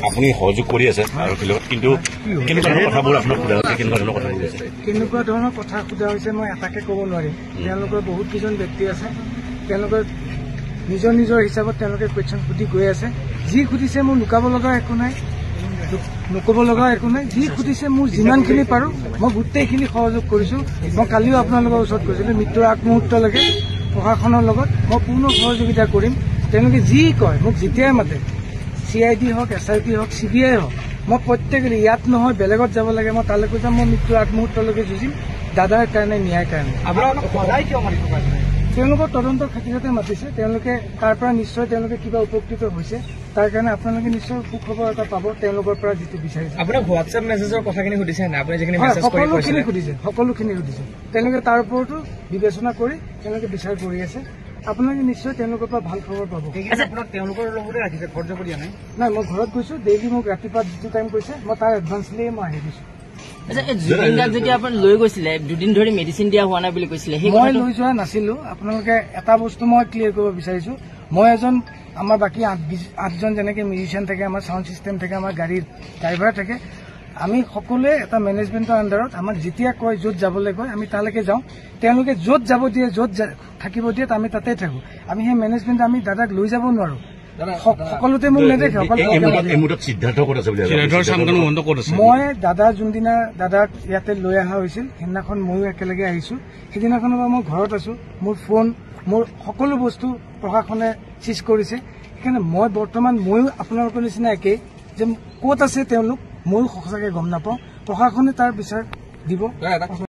আপুনি সহযোগ কৰি আছে আৰক্ষীৰ লগত, কিন্তু কেনেকুৱা ধৰণৰ কথাবোৰ আপোনাক সোধা হৈছে, কেনেকুৱা ধৰণৰ কথাবোৰ হৈছে? কেনেকুৱা ধৰণৰ কথা সোধা হৈছে মই এটাকে ক'ব নোৱাৰিম। তেওঁলোকৰ বহুত কেইজন ব্যক্তি আছে, তেওঁলোকৰ নিজৰ নিজৰ হিচাপত তেওঁলোকে কুৱেশ্যন সুধি গৈ আছে। যি সুধিছে মোৰ লুকাব লগা একো নাই, নক'ব লগা একো নাই। যি সুধিছে মোৰ যিমানখিনি পাৰোঁ মই গোটেইখিনি সহযোগ কৰিছোঁ। মই কালিও আপোনালোকৰ ওচৰত কৈছিলোঁ, মৃত্যুৰ আগমুহূৰ্তলৈকে প্ৰশাসনৰ লগত মই পূৰ্ণ সহযোগিতা কৰিম। তেওঁলোকে যি কয়, মোক যেতিয়াই মাতে, CID হওক, SIT হওক, CBI হওক, মই প্ৰত্যেকেই ইয়াত নহয় বেলেগত যাব লাগে মই তালৈকে যাম। মই মৃত্যুৰ আগমুহূৰ্তলৈকে যুঁজিম দাদাৰ কাৰণে, ন্যায়ৰ কাৰণে। তেওঁলোকৰ তদন্তৰ খাতিৰতে মাতিছে। তেওঁলোকে তাৰ পৰা নিশ্চয় তেওঁলোকে কিবা উপকৃত হৈছে, তাৰ কাৰণে আপোনালোকে নিশ্চয় সুখবৰ এটা পাব তেওঁলোকৰ পৰা যিটো বিচাৰিছে। আপোনাক হোৱাটছএপ মেছেজৰ কথাখিনি সুধিছে নাই? আপুনি যিখিনি মেছেজ কৰি সকলোখিনি সুধিছে, সকলোখিনি সুধিছে। তেওঁলোকে তাৰ ওপৰতো বিবেচনা কৰি তেওঁলোকে বিচাৰ কৰি আছে। আপোনালোকে নিশ্চয় তেওঁলোকৰ পৰা ভাল খবৰ পাব। আপোনাক তেওঁলোকৰ লগতে ৰাখিছে, ঘৰত যাব দিয়া নাই? নাই, মই ঘৰত গৈছোঁ। ডেইলি মোক ৰাতিপুৱা যিটো টাইম কৈছে মই তাৰ এডভান্সলিয়ে মই আহি গৈছোঁ। জুবিন গাৰ্গ যেতিয়া আপুনি লৈ গৈছিলে, দুদিন ধৰি মেডিচিন দিয়া হোৱা নাই বুলি কৈছিলে, সেই মই লৈ যোৱা নাছিলো। আপোনালোকে এটা বস্তু মই ক্লিয়াৰ কৰিব বিচাৰিছো, মই এজন, আমাৰ বাকী 8জন যেনেকে মিউজিচিয়ান থাকে, আমাৰ চাউণ্ড চিষ্টেম থাকে, আমাৰ গাড়ীৰ ড্ৰাইভাৰ থাকে, আমি সকলোৱে এটা মেনেজমেণ্টৰ আণ্ডাৰত আমাক যেতিয়া কয় য'ত যাবলৈ কয় আমি তালৈকে যাওঁ। তেওঁলোকে য'ত যাব দিয়ে, য'ত থাকিব দিয়ে আমি তাতে থাকোঁ। আমি সেই মেনেজমেণ্ট আমি দাদাক লৈ যাব নোৱাৰো, সকলোতে মোক নেদেখে। মই দাদা যোনদিনা দাদাক ইয়াতে লৈ অহা হৈছিল সেইদিনাখন ময়ো একেলগে আহিছো। সেইদিনাখনৰ পৰা মই ঘৰত আছো। মোৰ ফোন, মোৰ সকলো বস্তু প্ৰশাসনে চিজ কৰিছে। সেইকাৰণে মই বৰ্তমান ময়ো আপোনালোকৰ নিচিনা একেই যে ক'ত আছে তেওঁলোক ময়ো সঁচাকে গম নাপাওঁ। প্ৰশাসনে তাৰ বিচাৰ দিব।